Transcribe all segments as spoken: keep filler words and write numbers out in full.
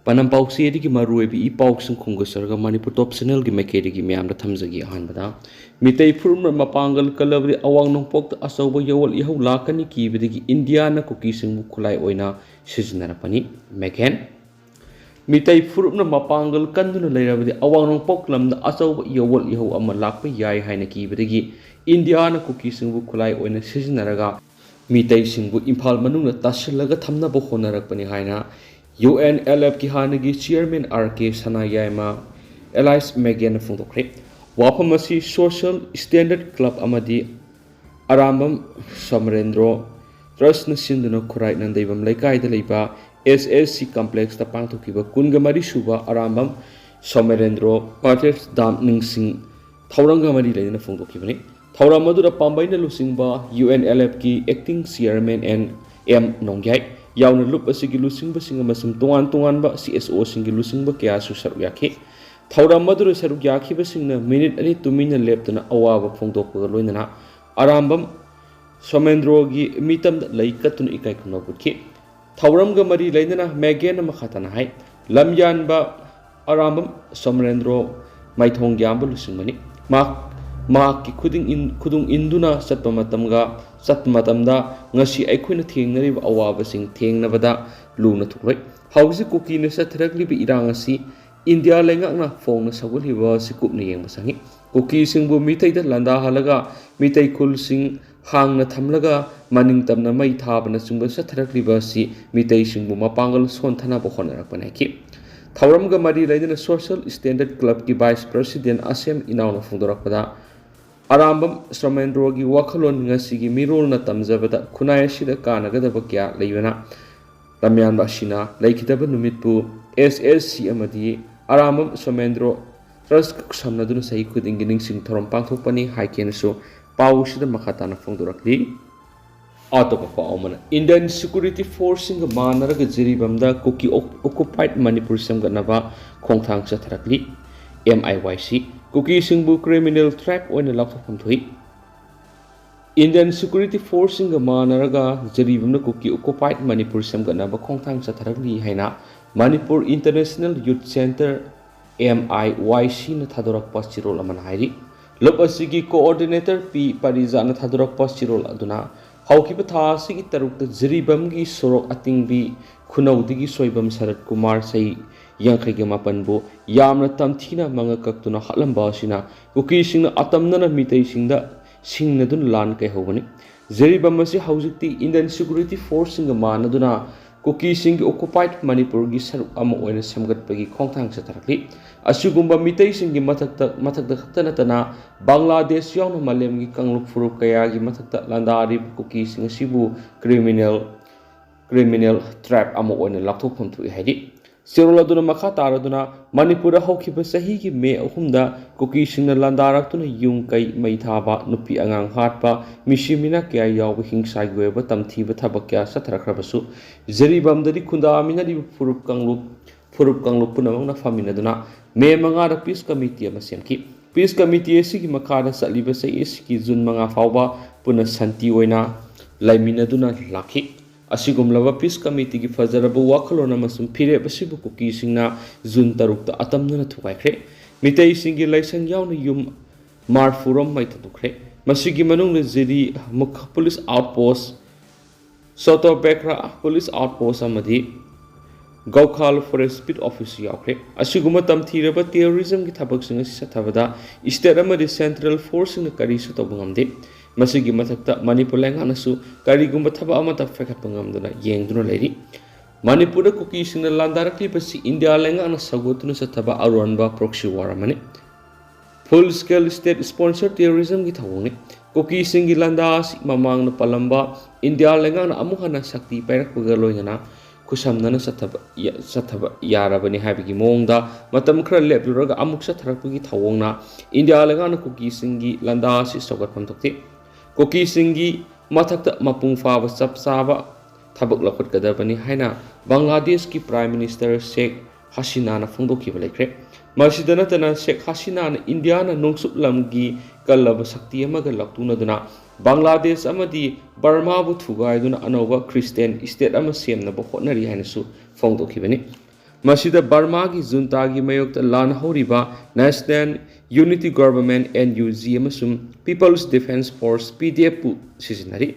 ꯄꯥꯎꯆꯦꯗꯒꯤ ꯃꯔꯨꯑꯣꯏꯕ ꯏ ꯄꯥꯎꯁꯤꯡ ꯈꯣꯝꯒꯠꯆꯔꯒ ꯃꯅꯤꯄꯨꯔ ꯇꯣꯞ ꯆꯦꯅꯦꯜꯒꯤ ꯃꯥꯏꯀꯩꯗꯒꯤ ꯃꯌꯥꯝꯗ ꯊꯝꯖꯒꯦ꯫ ꯑꯍꯥꯟꯕꯗ, ꯃꯤꯇꯩ ꯐꯨꯔꯨꯞꯅ ꯃꯄꯥꯡꯒꯜ ꯀꯜꯂꯕꯗꯤ ꯑꯋꯥꯡ ꯅꯣꯡꯄꯣꯛꯇ ꯑꯆꯧꯕ ꯌꯋꯣꯜ ꯏꯍꯧ ꯂꯥꯛꯀꯅꯤ ꯀꯤꯕꯗꯒꯤ ꯏꯟꯗꯤꯌꯥꯅ ꯀꯨꯀꯤꯁꯤꯡꯕꯨ ꯈꯨꯠꯂꯥꯏ ꯑꯣꯏꯅ ꯁꯤꯖꯤꯟꯅꯔꯛꯄꯅꯤ꯫ ꯃꯦꯒꯦꯟ, ꯃꯤꯇꯩ ꯐꯨꯔꯨꯞꯅ ꯃꯄꯥꯡꯒꯜ ꯀꯟꯗꯨꯅ ꯂꯩꯔꯕꯗꯤ ꯑꯋꯥꯡ ꯅꯣꯡꯄꯣꯛ ꯂꯝꯗ ꯑꯆꯧꯕ ꯌꯋꯣꯜ ꯏꯍꯧ ꯑꯃ ꯂꯥꯛꯄ ꯌꯥꯏ ꯍꯥꯏꯅ ꯀꯤꯕꯗꯒꯤ ꯏꯟꯗꯤꯌꯥꯅ ꯀꯨꯀꯤꯁꯤꯡꯕꯨ ꯈꯨꯠꯂꯥꯏ ꯑꯣꯏꯅ ꯁꯤꯖꯤꯟꯅꯔꯒ ꯃꯤꯇꯩꯁꯤꯡꯕꯨ ꯏꯝꯐꯥꯜ ꯃꯅꯨꯡꯗ ꯇꯥꯁꯤꯜꯂꯒ ꯊꯝꯅꯕ ꯍꯣꯠꯅꯔꯛꯄꯅꯤ ꯍꯥꯏꯅ ꯌꯨ ꯑꯦꯟ ꯑꯦꯜ ꯑꯦꯐꯀꯤ ꯍꯥꯟꯅꯒꯤ ꯆꯤꯌꯔꯃꯦꯟ ꯑꯥꯔ ꯀꯦ ꯁꯅꯥꯌꯥꯏꯃ ꯑꯦꯂꯥꯏꯁ ꯃꯦꯒꯦꯟꯅ ꯐꯣꯡꯗꯣꯛꯈ꯭ꯔꯦ꯫ ꯋꯥꯐꯝ ꯑꯁꯤ ꯁꯣꯁꯤꯌꯦꯜ ꯁ꯭ꯇꯦꯟꯗꯔꯗ ꯀ꯭ꯂꯕ ꯑꯃꯗꯤ ꯑꯔꯥꯝꯕꯝ ꯁꯣꯃꯔꯦꯟꯗ꯭ꯔꯣ ꯇ꯭ꯔꯁꯅ ꯁꯤꯟꯗꯨꯅ ꯈꯨꯔꯥꯏ ꯅꯟꯗꯩꯕꯝ ꯂꯩꯀꯥꯏꯗ ꯂꯩꯕ ꯑꯦꯁ ꯑꯦꯁ ꯁꯤ ꯀꯝꯄ꯭ꯂꯦꯛꯁꯇ ꯄꯥꯡꯊꯣꯛꯈꯤꯕ ꯀꯨꯟꯒ ꯃꯔꯤ ꯁꯨꯕ ꯑꯔꯥꯝꯕꯝ ꯁꯣꯃꯔꯦꯟꯗ꯭ꯔꯣ ꯃꯥꯔꯇꯤꯔꯁ ꯗꯥꯝ ꯅꯤꯡꯁꯤꯡ ꯊꯧꯔꯝꯒ ꯃꯔꯤ ꯂꯩꯅꯅ ꯐꯣꯡꯗꯣꯛꯈꯤꯕꯅꯤ꯫ ꯊꯧꯔꯝ ꯑꯗꯨꯗ ꯄꯥꯝꯕꯩꯅ ꯂꯨꯆꯤꯡꯕ ꯌꯨ ꯑꯦꯟ ꯑꯦꯜ ꯑꯦꯐꯀꯤ acting chairman N M Nongyai ꯌꯥꯎꯅ ꯂꯨꯞ ꯑꯁꯤꯒꯤ ꯂꯨꯆꯤꯡꯕꯁꯤꯡ ꯑꯃꯁꯨꯡ ꯇꯣꯉꯥꯟ ꯇꯣꯉꯥꯟꯕ ꯁꯤ ꯑꯦꯁ ꯑꯣꯁꯤꯡꯒꯤ ꯂꯨꯆꯤꯡꯕ ꯀꯌꯥꯁꯨ ꯁꯔꯨꯛ ꯌꯥꯈꯤ꯫ ꯊꯧꯔꯝ ꯑꯗꯨꯗ ꯁꯔꯨꯛ ꯌꯥꯈꯤꯕꯁꯤꯡꯅ ꯃꯤꯅꯤꯠ ꯑꯅꯤ ꯇꯨꯃꯤꯟꯅ ꯂꯦꯞꯇꯨꯅ ꯑꯋꯥꯕ ꯐꯣꯡꯗꯣꯛꯄꯒ ꯂꯣꯏꯅꯅ ꯑꯔꯥꯝꯕꯝ ꯁꯣꯃꯦꯟꯗ꯭ꯔꯣꯒꯤ ꯃꯤꯇꯝꯗ ꯂꯩ ꯀꯠꯇꯨꯅ ꯏꯀꯥꯏ ꯈꯨꯝꯅꯕ ꯎꯠꯈꯤ꯫ ꯊꯧꯔꯝꯒ ꯃꯔꯤ ꯂꯩꯅꯅ ꯃꯦꯒꯦꯟꯅ ꯃꯈꯥ ꯇꯥꯅ ꯍꯥꯏ, ꯂꯝꯌꯥꯟꯕ ꯑꯔꯥꯝꯕꯝ ꯁꯣꯃꯔꯦꯟꯗ꯭ꯔꯣ ꯃꯥꯏꯊꯣꯡ ꯌꯥꯝꯕ ꯂꯨꯆꯤꯡꯕꯅꯤ꯫ ꯃꯍꯥꯛ, ꯃꯍꯥꯛꯀꯤ ꯈꯨꯗꯤꯡ ꯏꯟ-, ꯈꯨꯗꯨꯡ ꯏꯟꯗꯨꯅ ꯆꯠꯄ ꯃꯇꯝꯒ, ꯆꯠꯄ ꯃꯇꯝꯗ ꯉꯁꯤ ꯑꯩꯈꯣꯏꯅ ꯊꯦꯡꯅꯔꯤꯕ ꯑꯋꯥꯕꯁꯤꯡ ꯊꯦꯡꯅꯕꯗ ꯂꯨꯅ ꯊꯣꯛꯂꯣꯏ꯫ ꯍꯧꯖꯤꯛ ꯀꯨꯀꯤꯅ ꯆꯠꯊꯔꯛꯂꯤꯕ ꯏꯔꯥꯡ ꯑꯁꯤ ꯏꯟꯗꯤꯌꯥ ꯂꯩꯉꯥꯛꯅ ꯐꯣꯡꯅ ꯁꯧꯒꯠꯂꯤꯕ ꯑꯁꯤ ꯀꯨꯞꯅ ꯌꯦꯡꯕ ꯆꯪꯏ꯫ ꯀꯨꯀꯤꯁꯤꯡꯕꯨ ꯃꯤꯇꯩꯗ ꯂꯥꯟꯗꯥꯍꯜꯂꯒ ꯃꯤꯇꯩ ꯈꯨꯜꯁꯤꯡ ꯍꯥꯡꯅ ꯊꯝꯂꯒ ꯃꯅꯤꯡ ꯇꯝꯅ ꯃꯩ ꯊꯥꯕꯅꯆꯤꯡꯕ ꯆꯠꯊꯔꯛꯂꯤꯕ ꯑꯁꯤ ꯃꯤꯇꯩꯁꯤꯡꯕꯨ ꯃꯄꯥꯡꯒꯜ ꯁꯣꯟꯊꯅꯕ ꯍꯣꯠꯅꯔꯛꯄꯅꯤ ꯍꯥꯏꯈꯤ꯫ ꯊꯧꯔꯝꯒ ꯃꯔꯤ ꯂꯩꯅꯅ ꯁꯣꯁꯤꯌꯦꯜ ꯁ꯭ꯇꯦꯟꯗꯔꯗ ꯀ꯭ꯂꯕꯀꯤ ꯚꯥꯏꯁ ꯄ꯭ꯔꯁꯤꯗꯦꯟ ꯑꯁꯦꯝ ꯏꯅꯥꯎꯅ ꯐꯣꯡꯗꯣꯔꯛꯄꯗ, ꯑꯔꯥꯝꯕꯝ ꯁꯣꯃꯦꯟꯗ꯭ꯔꯣꯒꯤ ꯋꯥꯈꯜꯂꯣꯟ ꯉꯁꯤꯒꯤ ꯃꯤꯔꯣꯜꯅ ꯇꯝꯖꯕꯗ ꯈꯨꯟꯅꯥꯏ ꯑꯁꯤꯗ ꯀꯥꯟꯅꯒꯗꯕ ꯀꯌꯥ ꯂꯩꯕꯅ, ꯂꯝꯌꯥꯟꯕ ꯑꯁꯤꯅ ꯂꯩꯈꯤꯗꯕ ꯅꯨꯃꯤꯠꯄꯨ ꯑꯦꯁ ꯑꯦꯁ ꯁꯤ ꯑꯃꯗꯤ ꯑꯔꯥꯝꯕꯝ ꯁꯣꯃꯦꯟꯗ꯭ꯔꯣ ꯇ꯭ꯔꯁꯀ ꯈꯨꯠꯁꯝꯅꯗꯨꯅ ꯆꯍꯤ ꯈꯨꯗꯤꯡꯒꯤ ꯅꯤꯡꯁꯤꯡ ꯊꯧꯔꯝ ꯄꯥꯡꯊꯣꯛꯄꯅꯤ ꯍꯥꯏꯈꯤꯅꯁꯨ ꯄꯥꯎꯁꯤꯗ ꯃꯈꯥ ꯇꯥꯅ ꯐꯣꯡꯗꯣꯔꯛꯂꯤ꯫ ꯑꯇꯣꯞꯄ ꯄꯥꯎ ꯑꯃꯅ, ꯏꯟꯗꯤꯌꯟ ꯁꯦꯀ꯭ꯌꯨꯔꯤꯇꯤ ꯐꯣꯔꯁꯁꯤꯡꯒ ꯃꯥꯟꯅꯔꯒ ꯖꯤꯔꯤꯕꯥꯝꯗ ꯀꯨꯀꯤ ꯑꯣꯛ-, ꯑꯣꯀꯨꯄꯥꯏꯗ ꯃꯅꯤꯄꯨꯔ ꯁꯦꯝꯒꯠꯅꯕ ꯈꯣꯡꯊꯥꯡ ꯆꯠꯊꯔꯛꯂꯤ꯫ ꯑꯦꯝ ꯑꯥꯏ ꯋꯥꯏ ꯁꯤ, ꯀꯨꯀꯤꯁꯤꯡꯕꯨ ꯀ꯭ꯔꯤꯃꯤꯅꯦꯜ ꯇ꯭ꯔꯥꯏꯕ ꯑꯣꯏꯅ ꯂꯥꯎꯊꯣꯛꯐꯝ ꯊꯣꯛꯏ꯫ Indian Security Forceꯁꯤꯡꯒ ꯃꯥꯟꯅꯔꯒ ꯖꯤꯔꯤꯕꯥꯝꯅ ꯀꯨꯀꯤ occupied ꯃꯅꯤꯄꯨꯔ ꯁꯦꯝꯒꯠꯅꯕ ꯈꯣꯡꯊꯥꯡ ꯆꯠꯊꯔꯛꯂꯤ ꯍꯥꯏꯅ Manipur International Youth Centre, M I Y C ꯅ ꯊꯥꯗꯣꯔꯛꯄ ꯆꯦꯔꯣꯜ ꯑꯃꯅ ꯍꯥꯏꯔꯤ꯫ ꯂꯨꯞ ꯑꯁꯤꯒꯤ coordinator P ꯄꯔꯤꯖꯥꯠꯅ ꯊꯥꯗꯣꯔꯛꯄ ꯆꯦꯔꯣꯜ ꯑꯗꯨꯅ ꯍꯧꯈꯤꯕ ꯊꯥ ꯑꯁꯤꯒꯤ ꯇꯔꯨꯛꯇ ꯖꯤꯔꯤꯕꯥꯝꯒꯤ ꯁꯣꯔꯣꯛ ꯑꯇꯤꯡꯕꯤ ꯈꯨꯅꯧꯗꯒꯤ ꯁꯣꯏꯕꯝ ꯁꯔꯠ ꯀꯨꯃꯥꯔ ꯆꯍꯤ ꯌꯥꯡꯈꯩꯒ ꯃꯥꯄꯟꯕꯨ ꯌꯥꯝꯅ ꯇꯝꯊꯤꯅ ꯃꯉꯛ ꯀꯛꯇꯨꯅ ꯍꯥꯠꯂꯝꯕ ꯑꯁꯤꯅ ꯀꯨꯀꯤꯁꯤꯡꯅ ꯑꯇꯝꯅꯅ ꯃꯤꯇꯩꯁꯤꯡꯗ ꯁꯤꯡꯅꯗꯨꯅ ꯂꯥꯟ ꯀꯩꯍꯧꯕꯅꯤ꯫ ꯖꯤꯔꯤꯕꯥꯝ ꯑꯁꯤ ꯍꯧꯖꯤꯛꯇꯤ Indian Security Forceꯁꯤꯡꯒ ꯃꯥꯟꯅꯗꯨꯅ ꯀꯨꯀꯤꯁꯤꯡꯒꯤ occupied ꯃꯅꯤꯄꯨꯔꯒꯤ ꯁꯔꯨꯛ ꯑꯃ ꯑꯣꯏꯅ ꯁꯦꯝꯒꯠꯄꯒꯤ ꯈꯣꯡꯊꯥꯡ ꯆꯠꯊꯔꯛꯂꯤ꯫ ꯑꯁꯤꯒꯨꯝꯕ ꯃꯤꯇꯩꯁꯤꯡꯒꯤ ꯃꯊꯛꯇ, ꯃꯊꯛꯇ ꯈꯛꯇ ꯅꯠꯇꯅ ꯕꯪꯒ꯭ꯂꯥꯗꯦꯁ ꯌꯥꯎꯅ ꯃꯥꯂꯦꯝꯒꯤ ꯀꯥꯡꯂꯨꯞ ꯐꯨꯔꯨꯞ ꯀꯌꯥꯒꯤ ꯃꯊꯛꯇ ꯂꯥꯟꯗꯥꯔꯤꯕ ꯀꯨꯀꯤꯁꯤꯡ ꯑꯁꯤꯕꯨ criminal, criminal tribe ꯑꯃ ꯑꯣꯏꯅ ꯂꯥꯎꯊꯣꯛꯐꯝ ꯊꯣꯛꯏ ꯍꯥꯏꯔꯤ꯫ ꯆꯦꯔꯣꯜ ꯑꯗꯨꯅ ꯃꯈꯥ ꯇꯥꯔꯗꯨꯅ, ꯃꯅꯤꯄꯨꯔꯗ ꯍꯧꯈꯤꯕ ꯆꯍꯤꯒꯤ ꯃꯦ ꯑꯍꯨꯝꯗ ꯀꯨꯀꯤꯁꯤꯡꯅ ꯂꯥꯟꯗꯥꯔꯛꯇꯨꯅ ꯌꯨꯝ ꯀꯩ ꯃꯩ ꯊꯥꯕ, ꯅꯨꯄꯤ ꯑꯉꯥꯡ ꯍꯥꯠꯄ, ꯃꯤꯁꯤ ꯃꯤꯅꯥ ꯀꯌꯥ ꯌꯥꯎꯕ ꯍꯤꯡꯁꯥꯒꯤ ꯑꯣꯏꯕ ꯇꯝꯊꯤꯕ ꯊꯕꯛ ꯀꯌꯥ ꯆꯠꯊꯔꯛꯈ꯭ꯔꯕꯁꯨ, ꯖꯤꯔꯤꯕꯥꯝꯗꯗꯤ ꯈꯨꯟꯗꯥꯃꯤꯟꯅꯔꯤꯕ ꯐꯨꯔꯨꯞ ꯀꯥꯡꯂꯨꯞ, ꯐꯨꯔꯨꯞ ꯀꯥꯡꯂꯨꯞ ꯄꯨꯝꯅꯃꯛꯅ ꯐꯝꯃꯤꯟꯅꯗꯨꯅ ꯃꯦ ꯃꯉꯥꯗ peace committee ꯑꯃ ꯁꯦꯝꯈꯤ꯫ Peace committee ꯑꯁꯤꯒꯤ ꯃꯈꯥꯗ ꯆꯠꯂꯤꯕ ꯆꯍꯤ ꯑꯁꯤꯒꯤ ꯖꯨꯟ ꯃꯉꯥ ꯐꯥꯎꯕ ꯄꯨꯟꯅ ꯁꯥꯟꯇꯤ ꯑꯣꯏꯅ ꯂꯩꯃꯤꯟꯅꯗꯨꯅ ꯂꯥꯛꯈꯤ꯫ ꯑꯁꯤꯒꯨꯝꯂꯕ peace committeeꯒꯤ ꯐꯖꯔꯕ ꯋꯥꯈꯜꯂꯣꯟ ꯑꯃꯁꯨꯡ ꯐꯤꯔꯦꯞ ꯑꯁꯤꯕꯨ ꯀꯨꯀꯤꯁꯤꯡꯅ ꯖꯨꯟ ꯇꯔꯨꯛꯇ ꯑꯇꯝꯅꯅ ꯊꯨꯒꯥꯏꯈ꯭ꯔꯦ꯫ ꯃꯤꯇꯩꯁꯤꯡꯒꯤ ꯂꯥꯏꯁꯪ ꯌꯥꯎꯅ ꯌꯨꯝ ꯃꯔꯤꯐꯨꯔꯣꯝ ꯃꯩ ꯊꯥꯗꯣꯛꯈ꯭ꯔꯦ꯫ ꯃꯁꯤꯒꯤ ꯃꯅꯨꯡꯗ ꯖꯤꯔꯤ ꯃꯨꯈ police outpost, ꯁꯣꯇꯣꯕꯦꯈ꯭ꯔꯥ police outpost ꯑꯃꯗꯤ ꯒꯧꯈꯥꯜ forest beat office ꯌꯥꯎꯈ꯭ꯔꯦ꯫ ꯑꯁꯤꯒꯨꯝꯕ ꯇꯝꯊꯤꯔꯕ terrorismꯒꯤ ꯊꯕꯛꯁꯤꯡ ꯑꯁꯤ ꯆꯠꯊꯕꯗ state ꯑꯃꯗꯤ central forceꯁꯤꯡꯅ ꯀꯔꯤꯁꯨ ꯇꯧꯕ ꯉꯝꯗꯦ꯫ ꯃꯁꯤꯒꯤ ꯃꯊꯛꯇ ꯃꯅꯤꯄꯨꯔ ꯂꯩꯉꯥꯛꯅꯁꯨ ꯀꯔꯤꯒꯨꯝꯕ ꯊꯕꯛ ꯑꯃꯠꯇ ꯄꯥꯏꯈꯠꯄ ꯉꯝꯗꯅ ꯌꯦꯡꯗꯨꯅ ꯂꯩꯔꯤ꯫ ꯃꯅꯤꯄꯨꯔꯗ ꯀꯨꯀꯤꯁꯤꯡꯅ ꯂꯥꯟꯗꯥꯔꯛꯂꯤꯕꯁꯤ ꯏꯟꯗꯤꯌꯥ ꯂꯩꯉꯥꯛꯅ ꯁꯧꯒꯠꯇꯨꯅ ꯆꯠꯊꯕ ꯑꯔꯣꯟꯕ proxy war ꯑꯃꯅꯤ꯫ Full scale state sponsor terrorismꯒꯤ ꯊꯧꯑꯣꯡꯅꯤ꯫ ꯀꯨꯀꯤꯁꯤꯡꯒꯤ ꯂꯥꯟꯗꯥ ꯑꯁꯤ ꯃꯃꯥꯡꯗ ꯄꯜꯂꯝꯕ ꯏꯟꯗꯤꯌꯥ ꯂꯩꯉꯥꯛꯅ ꯑꯃꯨꯛ ꯍꯟꯅ ꯁꯛꯇꯤ ꯄꯥꯏꯔꯛꯄꯒ ꯂꯣꯏꯅꯅ ꯈꯨꯠꯁꯝꯅꯅ ꯆꯠꯊꯕ ꯌꯥ-, ꯆꯠꯊꯕ ꯌꯥꯔꯕꯅꯤ ꯍꯥꯏꯕꯒꯤ ꯃꯑꯣꯡꯗ ꯃꯇꯝ ꯈꯔ ꯂꯦꯞꯂꯨꯔꯒ ꯑꯃꯨꯛ ꯆꯠꯊꯔꯛꯄꯒꯤ ꯊꯧꯑꯣꯡꯅ ꯏꯟꯗꯤꯌꯥ ꯂꯩꯉꯥꯛꯅ ꯀꯨꯀꯤꯁꯤꯡꯒꯤ ꯂꯥꯟꯗꯥ ꯑꯁꯤ ꯁꯧꯒꯠꯐꯝ ꯊꯣꯛꯇꯦ꯫ ꯀꯨꯀꯤꯁꯤꯡꯒꯤ ꯃꯊꯛꯇ ꯃꯄꯨꯡ ꯐꯥꯕ ꯆꯞ ꯆꯥꯕ ꯊꯕꯛ ꯂꯧꯈꯠꯀꯗꯕꯅꯤ ꯍꯥꯏꯅ ꯕꯪꯒ꯭ꯂꯥꯗꯦꯁꯀꯤ Prime Minister ꯁꯦꯈ ꯍꯁꯤꯅꯥꯅ ꯐꯣꯡꯗꯣꯛꯈꯤꯕ ꯂꯩꯈ꯭ꯔꯦ꯫ ꯃꯁꯤꯗ ꯅꯠꯇꯅ ꯁꯦꯈ ꯍꯁꯤꯅꯥꯅ ꯏꯟꯗꯤꯌꯥꯅ ꯅꯣꯡꯆꯨꯞ ꯂꯝꯒꯤ ꯀꯜꯂꯕ ꯁꯛꯇꯤ ꯑꯃꯒ ꯂꯥꯎꯇꯨꯅꯗꯨꯅ ꯕꯪꯒ꯭ꯂꯥꯗꯦꯁ ꯑꯃꯗꯤ ꯕꯔꯃꯥꯕꯨ ꯊꯨꯒꯥꯏꯗꯨꯅ ꯑꯅꯧꯕ ꯈ꯭ꯔꯤꯁꯇꯤꯌꯥꯟ ꯁ꯭ꯇꯦꯠ ꯑꯃ ꯁꯦꯝꯅꯕ ꯍꯣꯠꯅꯔꯤ ꯍꯥꯏꯅꯁꯨ ꯐꯣꯡꯗꯣꯛꯈꯤꯕꯅꯤ꯫ ꯃꯁꯤꯗ ꯕꯔꯃꯥꯒꯤ ꯖꯨꯟꯇꯥꯒꯤ ꯃꯥꯌꯣꯛꯇ ꯂꯥꯟ ꯍꯧꯔꯤꯕ National Unity Government, N U G, ꯑꯃꯁꯨꯡ People's Defence Force, P D F ꯄꯨ ꯁꯤꯖꯤꯟꯅꯔꯤ꯫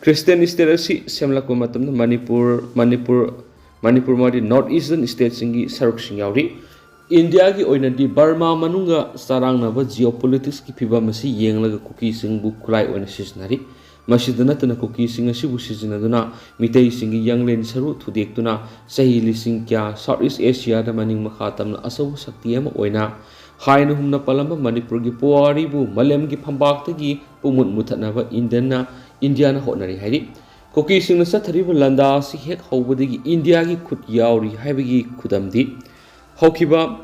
ꯈ꯭ꯔꯤꯁꯇꯤꯌꯥꯟ ꯁ꯭ꯇꯦꯠ ꯑꯁꯤ ꯁꯦꯝꯂꯛꯄ ꯃꯇꯝꯗ ꯃꯅꯤꯄꯨꯔ, ꯃꯅꯤꯄꯨꯔ, ꯃꯅꯤꯄꯨꯔ ꯑꯃꯗꯤ North Eastern ꯁ꯭ꯇꯦꯠꯁꯤꯡꯒꯤ ꯁꯔꯨꯛꯁꯤꯡ ꯌꯥꯎꯔꯤ꯫ ꯏꯟꯗꯤꯌꯥꯒꯤ ꯑꯣꯏꯅꯗꯤ ꯕꯔꯃꯥ ꯃꯅꯨꯡꯒ ꯆꯔꯥꯡꯅꯕ geopolitics ꯀꯤ ꯐꯤꯚꯝ ꯑꯁꯤ ꯌꯦꯡꯂꯒ ꯀꯨꯀꯤꯁꯤꯡꯕꯨ ꯈꯨꯠꯂꯥꯏ ꯑꯣꯏꯅ ꯁꯤꯖꯤꯟꯅꯔꯤ꯫ ꯃꯁꯤꯗ ꯅꯠꯇꯅ ꯀꯨꯀꯤꯁꯤꯡ ꯑꯁꯤꯕꯨ ꯁꯤꯖꯤꯟꯅꯗꯨꯅ ꯃꯤꯇꯩꯁꯤꯡꯒꯤ ꯌꯥꯡꯂꯦꯟ ꯁꯔꯨ ꯊꯨꯗꯦꯛꯇꯨꯅ ꯆꯍꯤ ꯂꯤꯁꯤꯡ ꯀꯌꯥ South East Asia ꯗ ꯃꯅꯤꯡ ꯃꯈꯥ ꯇꯝꯅ ꯑꯆꯧꯕ ꯁꯛꯇꯤ ꯑꯃ ꯑꯣꯏꯅ ꯍꯥꯏꯅ ꯍꯨꯝꯅ ꯄꯥꯜꯂꯝꯕ ꯃꯅꯤꯄꯨꯔꯒꯤ ꯄꯨꯋꯥꯔꯤꯕꯨ ꯃꯥꯂꯦꯝꯒꯤ ꯐꯝꯕꯥꯛꯇꯒꯤ ꯄꯨꯡꯃꯨꯠ ꯃꯨꯊꯠꯅꯕ ꯏꯟꯗꯤꯌꯟꯅ, ꯏꯟꯗꯤꯌꯥꯅ ꯍꯣꯠꯅꯔꯤ ꯍꯥꯏꯔꯤ꯫ ꯀꯨꯀꯤꯁꯤꯡꯅ ꯆꯠꯊꯔꯤꯕ ꯂꯥꯟꯗꯥ ꯑꯁꯤ ꯍꯦꯛ ꯍꯧꯕꯗꯒꯤ ꯏꯟꯗꯤꯌꯥꯒꯤ ꯈꯨꯠ ꯌꯥꯎꯔꯤ ꯍꯥꯏꯕꯒꯤ ꯈꯨꯗꯝꯗꯤ ꯍꯧꯈꯤꯕ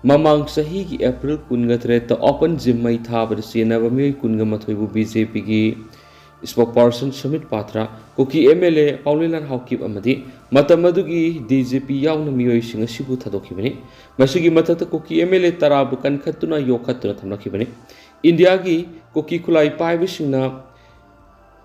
ꯃꯃꯥꯡ ꯆꯍꯤꯒꯤ ꯑꯦꯄ꯭ꯔꯤꯜ ꯀꯨꯟꯒ ꯇꯔꯦꯠꯇ open gym ꯃꯩ ꯊꯥꯕꯗ ꯆꯦꯟꯅꯕ ꯃꯤꯑꯣꯏ ꯀꯨꯟꯒ ꯃꯥꯊꯣꯏꯕꯨ B J P ꯒꯤ spokesperson ꯁꯨꯃꯤꯠ ꯄꯥꯇ꯭ꯔ, ꯀꯨꯀꯤ M L A ꯄꯥꯎꯂꯦꯟꯂꯥꯜ ꯍꯥꯎꯀꯤꯞ ꯑꯃꯗꯤ ꯃꯇꯝ ꯑꯗꯨꯒꯤ D G P ꯌꯥꯎꯅ ꯃꯤꯑꯣꯏꯁꯤꯡ ꯑꯁꯤꯕꯨ ꯊꯥꯗꯣꯛꯈꯤꯕꯅꯤ꯫ ꯃꯁꯤꯒꯤ ꯃꯊꯛꯇ ꯀꯨꯀꯤ M L A ꯇꯔꯥꯕꯨ ꯀꯟꯈꯠꯇꯨꯅ ꯌꯣꯛꯈꯠꯇꯨꯅ ꯊꯝꯂꯛꯈꯤꯕꯅꯤ꯫ ꯏꯟꯗꯤꯌꯥꯒꯤ ꯀꯨꯀꯤ ꯈꯨꯠꯂꯥꯏ ꯄꯥꯏꯕꯁꯤꯡꯅ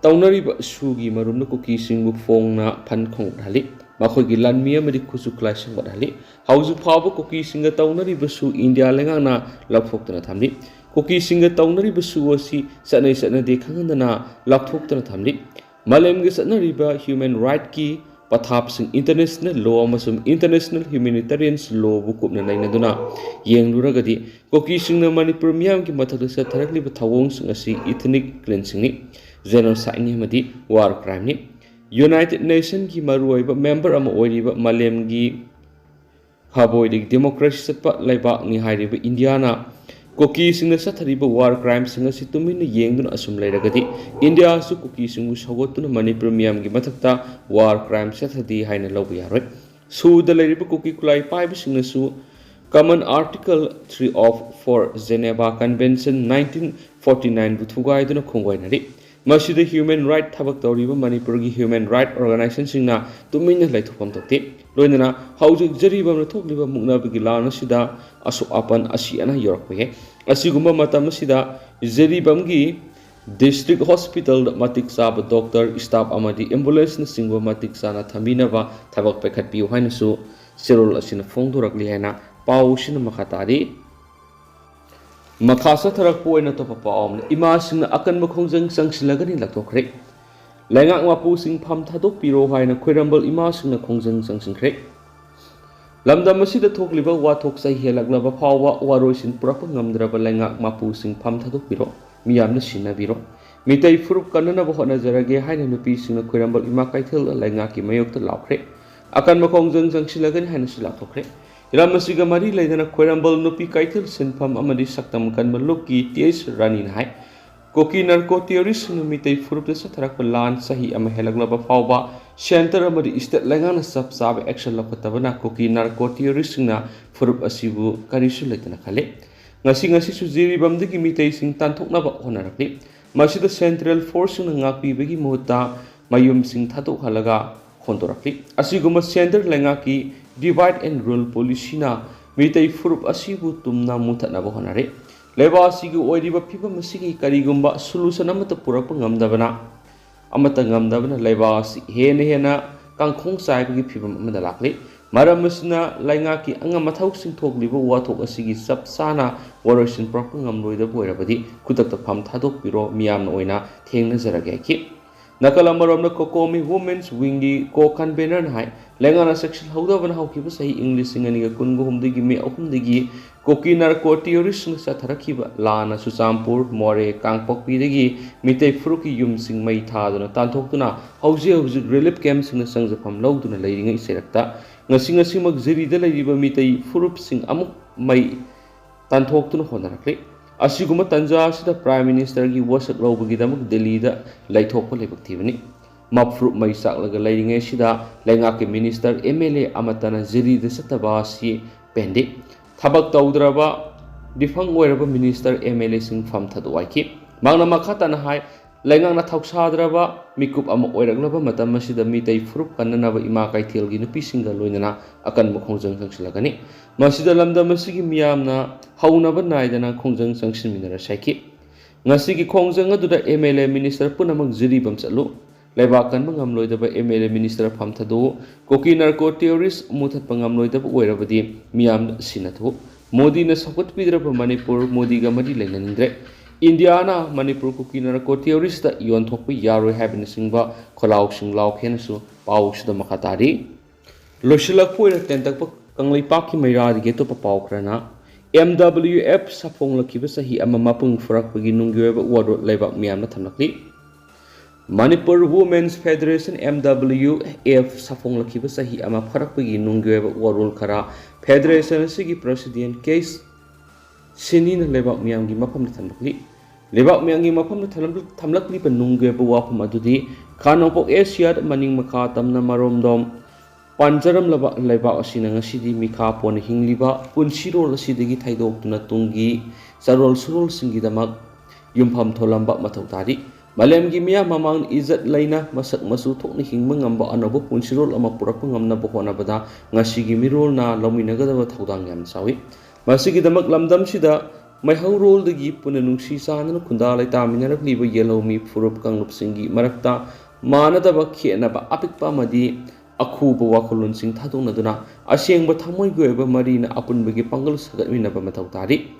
ꯇꯧꯅꯔꯤꯕ ꯁꯨꯒꯤ ꯃꯔꯨꯝꯅ ꯀꯨꯀꯤꯁꯤꯡꯕꯨ ꯐꯣꯡꯅ ꯐꯟ ꯈꯣꯡꯒꯠꯍꯜꯂꯤ꯫ ꯃꯈꯣꯏꯒꯤ ꯂꯥꯟꯃꯤ ꯑꯃꯗꯤ ꯈꯨꯠꯁꯨ ꯈꯨꯠꯂꯥꯏ ꯁꯦꯝꯒꯠꯍꯜꯂꯤ꯫ ꯍꯧꯖꯤꯛ ꯐꯥꯎꯕ ꯀꯨꯀꯤꯁꯤꯡꯒ ꯇꯧꯅꯔꯤꯕ ꯁꯨ ꯏꯟꯗꯤꯌꯥ ꯂꯩꯉꯥꯛꯅ ꯂꯥꯎꯊꯣꯛꯇꯨꯅ ꯊꯝꯂꯤ꯫ ꯀꯨꯀꯤꯁꯤꯡꯒ ꯇꯧꯅꯔꯤꯕ ꯁꯨ ꯑꯁꯤ ꯆꯠꯅꯩ ꯆꯠꯅꯗꯦ ꯈꯪꯍꯟꯗꯅ ꯂꯥꯎꯊꯣꯛꯇꯨꯅ ꯊꯝꯂꯤ꯫ ꯃꯥꯂꯦꯝꯒꯤ ꯆꯠꯅꯔꯤꯕ human right ꯀꯤ ꯄꯊꯥꯞꯁꯤꯡ, international law ꯑꯃꯁꯨꯡ international humanitarian law ꯕꯨ ꯀꯨꯞꯅ ꯅꯩꯅꯗꯨꯅ ꯌꯦꯡꯂꯨꯔꯒꯗꯤ, ꯀꯨꯀꯤꯁꯤꯡꯅ ꯃꯅꯤꯄꯨꯔ ꯃꯤꯌꯥꯝꯒꯤ ꯃꯊꯛꯇ ꯆꯠꯊꯔꯛꯂꯤꯕ ꯊꯧꯑꯣꯡꯁꯤꯡ ꯑꯁꯤ ethnic cleansing ꯅꯤ, genocide ꯅꯤ ꯑꯃꯗꯤ war crime ꯅꯤ꯫ United Nation ꯒꯤ ꯃꯔꯨꯑꯣꯏꯕ member ꯑꯃ ꯑꯣꯏꯔꯤꯕ ꯃꯥꯂꯦꯝꯒꯤ ꯈꯥꯕꯣꯏꯗꯒꯤ democracy ꯆꯠꯄ ꯂꯩꯕꯥꯛꯅꯤ ꯍꯥꯏꯔꯤꯕ ꯏꯟꯗꯤꯌꯥꯅ ꯀꯨꯀꯤꯁꯤꯡꯅ ꯆꯠꯊꯔꯤꯕ war crime ꯁꯤꯡ ꯑꯁꯤ ꯇꯨꯃꯤꯟꯅ ꯌꯦꯡꯗꯨꯅ ꯑꯁꯨꯝ ꯂꯩꯔꯒꯗꯤ, ꯏꯟꯗꯤꯌꯥꯁꯨ ꯀꯨꯀꯤꯁꯤꯡꯕꯨ ꯁꯧꯒꯠꯇꯨꯅ ꯃꯅꯤꯄꯨꯔ ꯃꯤꯌꯥꯝꯒꯤ ꯃꯊꯛꯇ war crime ꯆꯠꯊꯗꯦ ꯍꯥꯏꯅ ꯂꯧꯕ ꯌꯥꯔꯣꯏ꯫ ꯁꯨꯗ ꯂꯩꯔꯤꯕ ꯀꯨꯀꯤ ꯈꯨꯠꯂꯥꯏ ꯄꯥꯏꯕꯁꯤꯡꯅꯁꯨ common article three of four Geneva Convention nineteen forty nine ꯕꯨ ꯊꯨꯒꯥꯏꯗꯨꯅ ꯈꯣꯡꯒꯣꯏꯅꯔꯤ꯫ ꯃꯁꯤꯗ human right ꯊꯕꯛ ꯇꯧꯔꯤꯕ ꯃꯅꯤꯄꯨꯔꯒꯤ human right organization ꯁꯤꯡꯅ ꯇꯨꯃꯤꯟꯅ ꯂꯩꯊꯣꯛꯐꯝ ꯊꯣꯛꯇꯦ꯫ ꯂꯣꯏꯅꯅ ꯍꯧꯖꯤꯛ ꯖꯔꯤꯕꯝꯅ ꯊꯣꯛꯂꯤꯕ ꯃꯨꯛꯅꯕꯒꯤ ꯂꯥꯟ ꯑꯁꯤꯗ ꯑꯁꯣꯛ ꯑꯄꯟ ꯑꯁꯤ ꯑꯅꯥ ꯌꯧꯔꯛꯄ ꯌꯥꯏ꯫ ꯑꯁꯤꯒꯨꯝꯕ ꯃꯇꯝ ꯑꯁꯤꯗ ꯖꯔꯤꯕꯝꯒꯤ ꯗꯤꯁꯇ꯭ꯔꯤꯛ ꯍꯣꯁꯄꯤꯇꯥꯜꯗ ꯃꯇꯤꯛ ꯆꯥꯕ ꯗꯣꯛꯇꯔ, ꯁ꯭ꯇꯥꯐ ꯑꯃꯗꯤ ꯑꯦꯝꯕꯨꯂꯦꯟꯁꯅꯆꯤꯡꯕ ꯃꯇꯤꯛ ꯆꯥꯅ ꯊꯝꯕꯤꯅꯕ ꯊꯕꯛ ꯄꯥꯏꯈꯠꯄꯤꯌꯨ ꯍꯥꯏꯅꯁꯨ ꯆꯦꯔꯣꯜ ꯑꯁꯤꯅ ꯐꯣꯡꯗꯣꯔꯛꯂꯤ ꯍꯥꯏꯅ ꯄꯥꯎ ꯑꯁꯤꯅ ꯃꯈꯥ ꯇꯥꯔꯤ꯫ ꯃꯈꯥ ꯆꯠꯊꯔꯛꯄ ꯑꯣꯏꯅ ꯑꯇꯣꯞꯄ ꯄꯥꯎ ꯑꯃꯅ, ꯏꯃꯥꯁꯤꯡꯅ ꯑꯀꯟꯕ ꯈꯣꯡꯖꯪ ꯆꯪꯁꯤꯜꯂꯒꯅꯤ ꯂꯥꯎꯊꯣꯛꯈ꯭ꯔꯦ꯫ ꯂꯩꯉꯥꯛ ꯃꯄꯨꯁꯤꯡ ꯐꯝ ꯊꯥꯗꯣꯛꯄꯤꯔꯣ ꯍꯥꯏꯅ ꯈ꯭ꯋꯥꯏꯔꯝꯕꯟ ꯏꯃꯥꯁꯤꯡꯅ ꯈꯣꯡꯖꯪ ꯆꯪꯁꯤꯟꯈ꯭ꯔꯦ꯫ ꯂꯝꯗꯝ ꯑꯁꯤꯗ ꯊꯣꯛꯂꯤꯕ ꯋꯥꯊꯣꯛ ꯆꯩ ꯍꯦꯜꯂꯛꯂꯕ ꯐꯥꯎꯕ ꯋꯥꯔꯣꯏꯁꯤꯟ ꯄꯨꯔꯛꯄ ꯉꯝꯗ꯭ꯔꯕ ꯂꯩꯉꯥꯛ ꯃꯄꯨꯁꯤꯡ ꯐꯝ ꯊꯥꯗꯣꯛꯄꯤꯔꯣ, ꯃꯤꯌꯥꯝꯅ ꯁꯤꯟꯅꯕꯤꯔꯣ꯫ ꯃꯤꯇꯩ ꯐꯨꯔꯨꯞ ꯀꯟꯅꯅꯕ ꯍꯣꯠꯅꯖꯔꯒꯦ ꯍꯥꯏꯅ ꯅꯨꯄꯤꯁꯤꯡꯅ ꯈ꯭ꯋꯥꯏꯔꯝꯕꯟ ꯏꯃꯥ ꯀꯩꯊꯦꯜꯗ ꯂꯩꯉꯥꯛꯀꯤ ꯃꯥꯌꯣꯛꯇ ꯂꯥꯎꯈ꯭ꯔꯦ꯫ ꯑꯀꯟꯕ ꯈꯣꯡꯖꯪ ꯆꯪꯁꯤꯜꯂꯒꯅꯤ ꯍꯥꯏꯅꯁꯨ ꯂꯥꯎꯊꯣꯛꯈ꯭ꯔꯦ꯫ ꯍꯤꯔꯝ ꯑꯁꯤꯒ ꯃꯔꯤ ꯂꯩꯅꯅ ꯈ꯭ꯋꯥꯏꯔꯝꯕꯟ ꯅꯨꯄꯤ ꯀꯩꯊꯦꯜ ꯁꯤꯟꯐꯝ ꯑꯃꯗꯤ ꯁꯛꯇꯝ ꯀꯟꯕ ꯂꯨꯞꯀꯤ ꯇꯤ ꯑꯩꯆ ꯔꯥꯅꯤꯅ ꯍꯥꯏ, ꯀꯨꯀꯤ ꯅꯥꯔꯀꯣ ꯇꯦꯔꯣꯔꯤꯁꯁꯤꯡꯅ ꯃꯤꯇꯩ ꯐꯨꯔꯨꯞꯇ ꯆꯠꯊꯔꯛꯄ ꯂꯥꯟ ꯆꯍꯤ ꯑꯃ ꯍꯦꯜꯂꯛꯂꯕ ꯐꯥꯎꯕ ꯁꯦꯟꯇꯔ ꯑꯃꯗꯤ ꯁ꯭ꯇꯦꯠ ꯂꯩꯉꯥꯛꯅ ꯆꯞ ꯆꯥꯕ ꯑꯦꯛꯁꯟ ꯂꯧꯈꯠꯇꯕꯅ ꯀꯨꯀꯤ ꯅꯥꯔꯀꯣ ꯇꯦꯔꯣꯔꯤꯁꯁꯤꯡꯅ ꯐꯨꯔꯨꯞ ꯑꯁꯤꯕꯨ ꯀꯔꯤꯁꯨ ꯂꯩꯇꯅ ꯈꯜꯂꯤ꯫ ꯉꯁꯤ ꯉꯁꯤꯁꯨ ꯖꯤꯔꯤꯕꯥꯝꯗꯒꯤ ꯃꯤꯇꯩꯁꯤꯡ ꯇꯥꯟꯊꯣꯛꯅꯕ ꯍꯣꯠꯅꯔꯛꯂꯤ꯫ ꯃꯁꯤꯗ ꯁꯦꯟꯇ꯭ꯔꯦꯜ ꯐꯣꯔꯁꯁꯤꯡꯅ ꯉꯥꯛꯄꯤꯕꯒꯤ ꯃꯍꯨꯠꯇ ꯃꯌꯨꯝꯁꯤꯡ ꯊꯥꯗꯣꯛꯍꯜꯂꯒ ꯍꯣꯟꯗꯣꯔꯛꯂꯤ꯫ ꯑꯁꯤꯒꯨꯝꯕ ꯁꯦꯟꯇꯔ ꯂꯩꯉꯥꯛꯀꯤ divide and rule policyꯅ ꯃꯤꯇꯩ ꯐꯨꯔꯨꯞ ꯑꯁꯤꯕꯨ ꯇꯨꯝꯅ ꯃꯨꯊꯠꯅꯕ ꯍꯣꯠꯅꯔꯤ꯫ ꯂꯩꯕꯥꯛ ꯑꯁꯤꯒꯤ ꯑꯣꯏꯔꯤꯕ ꯐꯤꯕꯝ ꯑꯁꯤꯒꯤ ꯀꯔꯤꯒꯨꯝꯕ solution ꯑꯃꯠꯇ ꯄꯨꯔꯛꯄ ꯉꯝꯗꯕꯅ, ꯑꯃꯠꯇ ꯉꯝꯗꯕꯅ ꯂꯩꯕꯥꯛ ꯑꯁꯤ ꯍꯦꯟꯅ ꯍꯦꯟꯅ ꯀꯥꯡꯈꯣꯡ ꯆꯥꯏꯕꯒꯤ ꯐꯤꯕꯝ ꯑꯃꯗ ꯂꯥꯛꯂꯤ꯫ ꯃꯔꯝ ꯑꯁꯤꯅ ꯂꯩꯉꯥꯛꯀꯤ ꯑꯉꯝ ꯑꯊꯧꯁꯤꯡ ꯊꯣꯛꯂꯤꯕ ꯋꯥꯊꯣꯛ ꯑꯁꯤꯒꯤ ꯆꯞ ꯆꯥꯅ ꯋꯥꯔꯣꯏꯁꯤꯟ ꯄꯨꯔꯛꯄ ꯉꯝꯂꯣꯏꯗꯕ ꯑꯣꯏꯔꯕꯗꯤ ꯈꯨꯗꯛꯇ ꯐꯝ ꯊꯥꯗꯣꯛꯄꯤꯔꯣ, ꯃꯤꯌꯥꯝꯅ ꯑꯣꯏꯅ ꯊꯦꯡꯅꯖꯔꯒꯦ ꯍꯥꯏꯈꯤ꯫ ꯅꯥꯀꯜ ꯑꯃꯔꯣꯝꯗ COCOMI Women's Wingꯒꯤ co-convenerꯅ ꯍꯥꯏ, ꯂꯩꯉꯥꯛꯅ ꯆꯦꯛꯁꯤꯜꯍꯧꯗꯕꯅ ꯍꯧꯈꯤꯕ ꯆꯍꯤ ꯏꯪ ꯂꯤꯁꯤꯡ ꯑꯅꯤꯒ ꯀꯨꯟꯒ ꯍꯨꯝꯗꯣꯏꯒꯤ ꯃꯦ ꯑꯍꯨꯝꯗꯒꯤ ꯀꯨꯀꯤ ꯅꯥꯔꯀꯣ ꯇꯦꯔꯣꯔꯤꯁꯁꯤꯡꯅ ꯆꯠꯊꯔꯛꯈꯤꯕ ꯂꯥꯟꯅ ꯆꯨꯔꯆꯥꯟꯄꯨꯔ, ꯃꯣꯔꯦ, ꯀꯥꯡꯄꯣꯛꯄꯤꯗꯒꯤ ꯃꯤꯇꯩ ꯐꯨꯔꯨꯞꯀꯤ ꯌꯨꯝꯁꯤꯡ ꯃꯩ ꯊꯥꯗꯨꯅ ꯇꯥꯟꯊꯣꯛꯇꯨꯅ ꯍꯧꯖꯤꯛ ꯍꯧꯖꯤꯛ ꯔꯤꯂꯤꯐ ꯀꯦꯝꯞꯁꯤꯡꯗ ꯆꯪꯖꯐꯝ ꯂꯧꯗꯨꯅ ꯂꯩꯔꯤꯉꯩ ꯆꯩꯔꯛꯇ ꯉꯁꯤ ꯉꯁꯤꯃꯛ ꯖꯤꯔꯤꯗ ꯂꯩꯔꯤꯕ ꯃꯤꯇꯩ ꯐꯨꯔꯨꯞꯁꯤꯡ ꯑꯃꯨꯛ ꯃꯩ ꯇꯥꯟꯊꯣꯛꯇꯨꯅ ꯍꯣꯠꯅꯔꯛꯂꯤ꯫ ꯑꯁꯤꯒꯨꯝꯕ ꯇꯥꯟꯖꯥ ꯑꯁꯤꯗ Prime Ministerꯒꯤ ꯋꯥꯁꯛ ꯂꯧꯕꯒꯤꯗꯃꯛ ꯗꯤꯜꯂꯤꯗ ꯂꯩꯊꯣꯛꯄ ꯂꯥꯏꯕꯛ ꯊꯤꯕꯅꯤ꯫ ꯃꯐꯨꯔꯨꯞ ꯃꯩ ꯆꯥꯛꯂꯒ ꯂꯩꯔꯤꯉꯩꯁꯤꯗ ꯂꯩꯉꯥꯛꯀꯤ ꯃꯤꯅꯤꯁꯇꯔ, ꯑꯦꯝ ꯑꯦꯜ ꯑꯦ ꯑꯃꯠꯇꯅ ꯖꯤꯔꯤꯗ ꯆꯠꯇꯕ ꯑꯁꯤ ꯄꯦꯟꯗꯦ꯫ ꯊꯕꯛ ꯇꯧꯗ꯭ꯔꯕ, ꯗꯤꯐꯪ ꯑꯣꯏꯔꯕ ꯃꯤꯅꯤꯁꯇꯔ, ꯑꯦꯝ ꯑꯦꯜ ꯑꯦꯁꯤꯡ ꯐꯝ ꯊꯥꯗꯣꯛ ꯍꯥꯏꯈꯤ꯫ ꯃꯍꯥꯛꯅ ꯃꯈꯥ ꯇꯥꯅ ꯍꯥꯏ, ꯂꯩꯉꯥꯛꯅ ꯊꯧꯁꯥꯗ꯭ꯔꯕ ꯃꯤꯀꯨꯞ ꯑꯃ ꯑꯣꯏꯔꯛꯂꯕ ꯃꯇꯝ ꯑꯁꯤꯗ ꯃꯤꯇꯩ ꯐꯨꯔꯨꯞ ꯀꯟꯅꯅꯕ ꯏꯃꯥ ꯀꯩꯊꯦꯜꯒꯤ ꯅꯨꯄꯤꯁꯤꯡꯒ ꯂꯣꯏꯅꯅ ꯑꯀꯟꯕ ꯈꯣꯡꯖꯪ ꯆꯪꯁꯤꯜꯂꯛꯀꯅꯤ꯫ ꯃꯁꯤꯗ ꯂꯝꯗꯝ ꯑꯁꯤꯒꯤ ꯃꯤꯌꯥꯝꯅ ꯍꯧꯅꯕ ꯅꯥꯏꯗꯅ ꯈꯣꯡꯖꯪ ꯆꯪꯁꯤꯟꯃꯤꯟꯅꯔꯁꯤ ꯍꯥꯏꯈꯤ꯫ ꯉꯁꯤꯒꯤ ꯈꯣꯡꯖꯪ ꯑꯗꯨꯗ M L A minister ꯄꯨꯝꯅꯃꯛ ꯖꯤꯔꯤꯕꯥꯝ ꯆꯠꯂꯨ꯫ ꯂꯩꯕꯥꯛ ꯀꯟꯕ ꯉꯝꯂꯣꯏꯗꯕ M L A minister ꯐꯝ ꯊꯥꯗꯣꯛꯎ꯫ ꯀꯨꯀꯤ narco terrorist ꯃꯨꯊꯠꯄ ꯉꯝꯂꯣꯏꯗꯕ ꯑꯣꯏꯔꯕꯗꯤ ꯃꯤꯌꯥꯝꯗ ꯁꯤꯟꯅꯊꯣꯛꯎ꯫ ꯃꯣꯗꯤꯅ ꯁꯧꯒꯠꯄꯤꯗ꯭ꯔꯕ ꯃꯅꯤꯄꯨꯔ ꯃꯣꯗꯤꯒ ꯃꯔꯤ ꯂꯩꯅꯅꯤꯡꯗ꯭ꯔꯦ꯫ ꯏꯟꯗꯤꯌꯥꯅ ꯃꯅꯤꯄꯨꯔ ꯀꯨꯀꯤ narco terroristꯇ ꯌꯣꯟꯊꯣꯛꯄ ꯌꯥꯔꯣꯏ ꯍꯥꯏꯕꯅꯆꯤꯡꯕ ꯈꯣꯜꯂꯥꯎꯁꯤꯡ ꯂꯥꯎꯈꯤ ꯍꯥꯏꯅꯁꯨ ꯄꯥꯎꯁꯤꯗ ꯃꯈꯥ ꯇꯥꯔꯤ꯫ ꯂꯣꯏꯁꯤꯜꯂꯛꯄ ꯑꯣꯏꯅ ꯇꯦꯟꯇꯛꯄ ꯀꯪꯂꯩꯄꯥꯛꯀꯤ ꯃꯩꯔꯥꯗꯒꯤ ꯑꯇꯣꯞꯄ ꯄꯥꯎ ꯈꯔꯅ, M W F ꯁꯥꯐꯣꯡꯂꯛꯈꯤꯕ ꯆꯍꯤ ꯑꯃ ꯃꯄꯨꯡ ꯐꯥꯔꯛꯄꯒꯤ ꯅꯨꯡꯒꯤ ꯑꯣꯏꯕ ꯋꯥꯔꯣꯜ ꯂꯩꯕꯥꯛ ꯃꯤꯌꯥꯝꯅ ꯊꯝꯂꯛꯂꯤ꯫ Manipur Women's Federation, M W F, ꯁꯥꯐꯣꯡꯂꯛꯈꯤꯕ ꯆꯍꯤ ꯑꯃ ꯐꯥꯔꯛꯄꯒꯤ ꯅꯨꯡꯒꯤ ꯑꯣꯏꯕ ꯋꯥꯔꯣꯜ ꯈꯔ federation ꯑꯁꯤꯒꯤ president K ꯁꯤꯅꯤꯅ ꯂꯩꯕꯥꯛ ꯃꯤꯌꯥꯝꯒꯤ ꯃꯐꯝꯗ ꯊꯝꯂꯛꯂꯤ꯫ ꯂꯩꯕꯥꯛ ꯃꯤꯌꯥꯝꯒꯤ ꯃꯐꯝꯗ ꯊꯝꯂꯛ-, ꯊꯝꯂꯛꯂꯤꯕ ꯅꯨꯡꯒꯤ ꯑꯣꯏꯕ ꯋꯥꯐꯝ ꯑꯗꯨꯗꯤ ꯈꯥ ꯅꯣꯡꯄꯣꯛ ꯑꯦꯁꯤꯌꯥꯗ ꯃꯅꯤꯡ ꯃꯈꯥ ꯇꯝꯅ ꯃꯔꯣꯝꯗꯣꯝ ꯄꯥꯟꯖꯔꯝꯂꯕ ꯂꯩꯕꯥꯛ ꯑꯁꯤꯅ ꯉꯁꯤꯗꯤ ꯃꯤꯈꯥ ꯄꯣꯟꯅ ꯍꯤꯡꯂꯤꯕ ꯄꯨꯟꯁꯤꯔꯣꯜ ꯑꯁꯤꯗꯒꯤ ꯊꯩꯗꯣꯛꯇꯨꯅ ꯇꯨꯡꯒꯤ ꯆꯥꯔꯣꯜ ꯁꯨꯔꯣꯜꯁꯤꯡꯒꯤꯗꯃꯛ ꯌꯨꯝꯐꯝ ꯊꯣꯜꯂꯝꯕ ꯃꯊꯧ ꯇꯥꯔꯤ꯫ ꯃꯥꯂꯦꯝꯒꯤ ꯃꯤꯌꯥꯝ ꯃꯃꯥꯡꯗ ꯏꯖꯠ ꯂꯩꯅ ꯃꯁꯛ ꯃꯆꯨ ꯊꯣꯛꯅ ꯍꯤꯡꯕ ꯉꯝꯕ ꯑꯅꯧꯕ ꯄꯨꯟꯁꯤꯔꯣꯜ ꯑꯃ ꯄꯨꯔꯛꯄ ꯉꯝꯅꯕ ꯍꯣꯠꯅꯕꯗ ꯉꯁꯤꯒꯤ ꯃꯤꯔꯣꯜꯅ ꯂꯧꯃꯤꯟꯅꯒꯗꯕ ꯊꯧꯗꯥꯡ ꯌꯥꯝꯅ ꯆꯥꯎꯏ꯫ ꯃꯁꯤꯒꯤꯗꯃꯛ ꯂꯝꯗꯝꯁꯤꯗ ꯃꯩꯍꯧꯔꯣꯜꯗꯒꯤ ꯄꯨꯟꯅ ꯅꯨꯡꯁꯤ ꯆꯥꯟꯅꯅ ꯈꯨꯟꯗꯥ ꯂꯩꯇꯥꯃꯤꯟꯅꯔꯛꯂꯤꯕ ꯌꯦꯜꯍꯧꯃꯤ ꯐꯨꯔꯨꯞ ꯀꯥꯡꯂꯨꯞꯁꯤꯡꯒꯤ ꯃꯔꯛꯇ ꯃꯥꯟꯅꯗꯕ ꯈꯦꯠꯅꯕ ꯑꯄꯤꯛꯄ ꯑꯃꯗꯤ ꯑꯈꯨꯕ ꯋꯥꯈꯜꯂꯣꯟꯁꯤꯡ ꯊꯥꯗꯣꯛꯅꯗꯨꯅ ꯑꯁꯦꯡꯕ ꯊꯃꯣꯏꯒꯤ ꯑꯣꯏꯕ ꯃꯔꯤꯅ ꯑꯄꯨꯟꯕꯒꯤ ꯄꯥꯡꯒꯜ ꯁꯥꯒꯠꯃꯤꯟꯅꯕ ꯃꯊꯧ ꯇꯥꯔꯤ꯫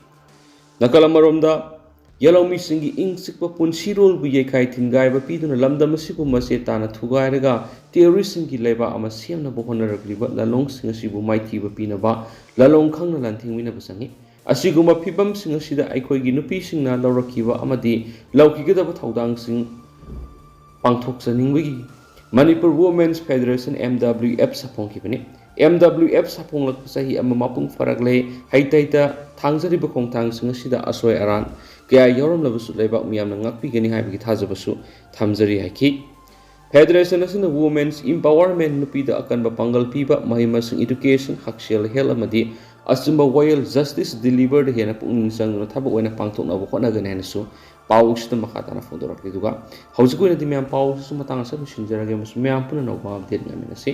ꯅꯥꯀꯜ ꯑꯃꯔꯣꯝꯗ, ꯌꯦꯜꯍꯧꯃꯤꯁꯤꯡꯒꯤ ꯏꯪ ꯆꯤꯛꯄ ꯄꯨꯟꯁꯤꯔꯣꯜꯕꯨ ꯌꯩꯈꯥꯏ ꯊꯤꯟꯒꯥꯏꯕ ꯄꯤꯗꯨꯅ ꯂꯝꯗꯝ ꯑꯁꯤꯕꯨ ꯃꯆꯦꯠ ꯇꯥꯅ ꯊꯨꯒꯥꯏꯔꯒ terroristꯁꯤꯡꯒꯤ ꯂꯩꯕꯥꯛ ꯑꯃ ꯁꯦꯝꯅꯕ ꯍꯣꯠꯅꯔꯛꯂꯤꯕ ꯂꯥꯂꯣꯡꯁꯤꯡ ꯑꯁꯤꯕꯨ ꯃꯥꯏꯊꯤꯕ ꯄꯤꯅꯕ ꯂꯥꯂꯣꯡ ꯈꯪꯅ ꯂꯥꯟꯊꯦꯡꯃꯤꯟꯅꯕ ꯆꯪꯏ꯫ ꯑꯁꯤꯒꯨꯝꯕ ꯐꯤꯕꯝꯁꯤꯡ ꯑꯁꯤꯗ ꯑꯩꯈꯣꯏꯒꯤ ꯅꯨꯄꯤꯁꯤꯡꯅ ꯂꯧꯔꯛꯈꯤꯕ ꯑꯃꯗꯤ ꯂꯧꯈꯤꯒꯗꯕ ꯊꯧꯗꯥꯡꯁꯤꯡ ꯄꯥꯡꯊꯣꯛꯆꯅꯤꯡꯕꯒꯤ Manipur Women's Federation, M W F, ꯁꯥꯐꯣꯡꯈꯤꯕꯅꯤ꯫ M W F ꯁꯥꯐꯣꯡꯂꯛꯄ ꯆꯍꯤ ꯑꯃ ꯃꯄꯨꯡ ꯐꯥꯔꯛꯂꯦ꯫ ꯍꯩꯇ ꯍꯩꯇ ꯊꯥꯡꯖꯔꯤꯕ ꯈꯣꯡꯊꯥꯡꯁꯤꯡ ꯑꯁꯤꯗ ꯑꯁꯣꯏ ꯑꯔꯥꯟ ꯀꯌꯥ ꯌꯥꯎꯔꯝꯂꯕꯁꯨ ꯂꯩꯕꯥꯛ ꯃꯤꯌꯥꯝꯅ ꯉꯥꯛꯄꯤꯒꯅꯤ ꯍꯥꯏꯕꯒꯤ ꯊꯥꯖꯕꯁꯨ ꯊꯝꯖꯔꯤ ꯍꯥꯏꯈꯤ꯫ Federation ꯑꯁꯤꯅ Women's Empowerment, ꯅꯨꯄꯤꯗ ꯑꯀꯟꯕ ꯄꯥꯡꯒꯜ ꯄꯤꯕ, ꯃꯍꯩ ꯃꯁꯤꯡ, education, ꯍꯛꯁꯦꯜ, health ꯑꯃꯗꯤ ꯑꯆꯨꯝꯕ ꯋꯥꯌꯦꯜ, justice deliveryꯗ ꯍꯦꯟꯅ ꯄꯨꯛꯅꯤꯡ ꯆꯪꯗꯨꯅ ꯊꯕꯛ ꯑꯣꯏꯅ ꯄꯥꯡꯊꯣꯛꯅꯕ ꯍꯣꯠꯅꯒꯅꯤ ꯍꯥꯏꯅꯁꯨ ꯄꯥꯎꯁꯤꯗ ꯃꯈꯥ ꯇꯥꯅ ꯐꯣꯡꯗꯣꯔꯛꯂꯤ꯫ ꯑꯗꯨꯒ ꯍꯧꯖꯤꯛꯀꯤ ꯑꯣꯏꯅꯗꯤ ꯃꯌꯥꯝ ꯄꯥꯎꯁꯤꯁꯨ ꯃꯇꯥꯡ ꯑꯁꯤꯗ ꯂꯣꯏꯁꯤꯟꯖꯔꯒꯦ ꯑꯃꯁꯨꯡ ꯃꯌꯥꯝ ꯄꯨꯟꯅ ꯑꯅꯧꯕ update ꯉꯥꯏꯃꯤꯟꯅꯁꯤ꯫